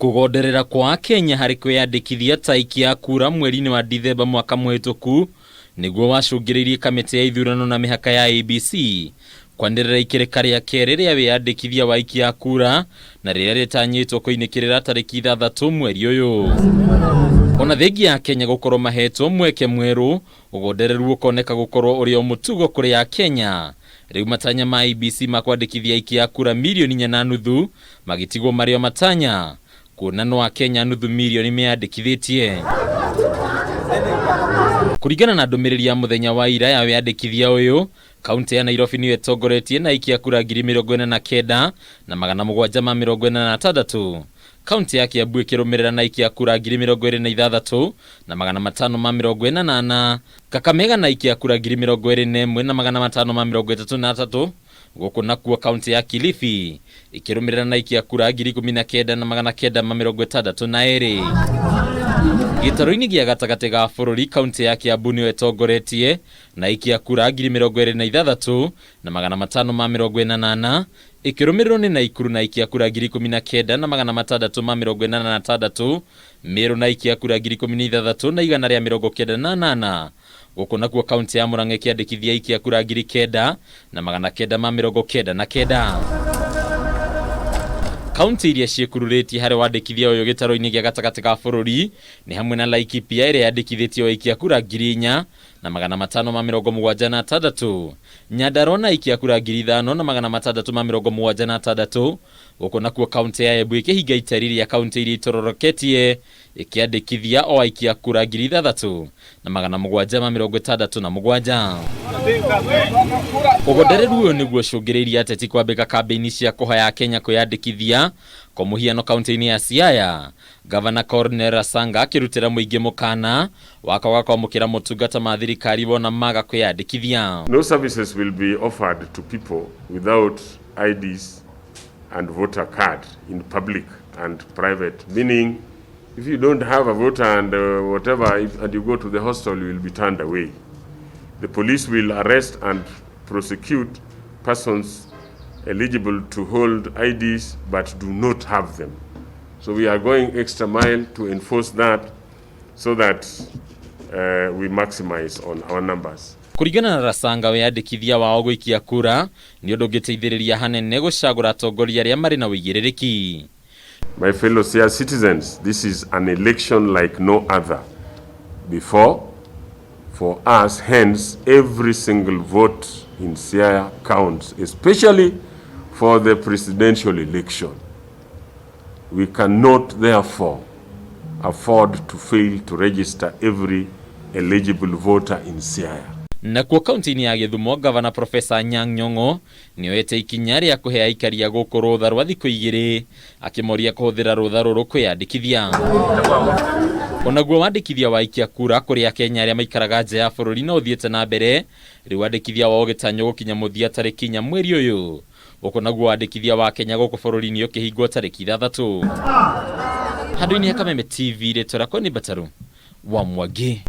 Kũgonderera kwa Kenya harĩ kwĩyandĩkithia ta aikia a kura mweri-inĩ wa Dithemba mwaka mũhĩtũku nĩguo wacũngĩrĩirie kamĩtĩ ya ithurano na mĩhaka ya IEBC kwanĩrĩra ikĩrĩka rĩa kerĩ rĩa wĩyandĩkithia wa aikia a kura na rĩrĩa rĩtanyĩtwo kũinĩkĩrĩra tarĩki 6 mweri ũyũ. Ona thengia ya Kenya gũkorwo mahetwo mweke mwerũ, ũgondereru ũkoneka gũkorwo ũrĩ o mũtugo kũrĩ Akenya. Rĩu matanya ma IEBC ma kwandĩkithia aikia a kura mirioni inya na nuthu magĩtigwo marĩ o matanya, kuona no Akenya nuthu mirioni meyandĩkithĩtie. Kũringana na ndũmĩrĩri ya mũthenya wa ira ya wĩyandĩkithia ũyũ, kaunti ya Nairobi nĩyo ĩtongoretie na aikia kura 49,746. Kaunti ya Kiambu ĩkĩrũmĩrĩra na aikia kura 26,544. Kakamega na aikia kura 21,533. Gũkũ nakuo kaunti ya Kilifi ĩkĩrũmĩrĩra na aikia kura 19,962. Gĩtarũ-inĩ gĩa gatagatĩ ga bũrũri, kaunti ya Kiambu nĩyo ĩtongoretie na aikia kura 26,548, ĩkĩrũmĩrĩrwo nĩ Naikuru na aikia kura 19,686, Meru na aikia kura 16,198. Gũkũ nakuo kaunti ya Murang'a ĩkĩandĩkithia aikia kura 9,999. Kaunti iria ciĩkururĩtie harĩ wandĩkithia ũyũ gĩtarũ-inĩ gĩa gatagatĩ ga bũrũri nĩ hamwe na Laikipia ĩrĩa yandĩkithĩtie aikia kura 4,576, Nyandarua na aikia kura 5,676. Gũkũ nakuo kaunti ya Embu ĩkĩhinga itari rĩa kaunti iria itororoketie ĩkĩandĩkithia o aikia kura 6,767. Ũgondereru ũyũ nĩguo ũcũngĩrĩirie ateti kwambĩka kambĩini cia kũhoya Kenya kwĩyandĩkithia. Kwa mũhiano kaunti-inĩ ya Siaya, Gavana Cornel Rasanga akĩrutĩra mũingĩ mũkana wa kwaga kwamũkĩra motungata ma thirikari wona maga kwĩyandĩkithia. No services will be offered to people without IDs and voter card in public and private, meaning if you don't have a voter and whatever, and you go to the hostel, you will be turned away. The police will arrest and prosecute persons eligible to hold IDs but do not have them. So we are going extra mile to enforce that so that we maximize on our numbers. Kũringana na Rasanga, wĩyandĩkithia wao gũikia kura nĩ ũndũ ũngĩteithĩrĩria hanene gũcagũra atongoria arĩa marĩ na ũigĩrĩrĩki. My fellow Siaya citizens, this is an election like no other before. For us, hence, every single vote in Siaya counts, especially for the presidential election. We cannot, therefore, afford to fail to register every eligible voter in Siaya. Nakuo kaunti-inĩ ya Gĩthumo, Gavana Profesa Anyang' Nyong'o nĩoete ikinya rĩa kũhe aikari a gũkũ rũtha rwa thikũ 2, akĩmoria kũhũthĩra rũtha rũrũ kwĩyandĩkithia. Onaguo wandĩkithia wa aikia kura kũrĩ Akenya arĩa maikaraga nja ya bũrũri no ũthiĩte na mbere, rĩu wandĩkithia wao ũgĩtanywo gũkinya mũthia tarĩki 4 mweri ũyũ. Gũkũ naguo wandĩkithia wa Kenya gũkũ bũrũri-inĩ ũkĩhingwo tarĩki 6. Handũ-inĩ ha Kameme TV, rĩtwa rĩakwa nĩ Mbataru wa Mwangi.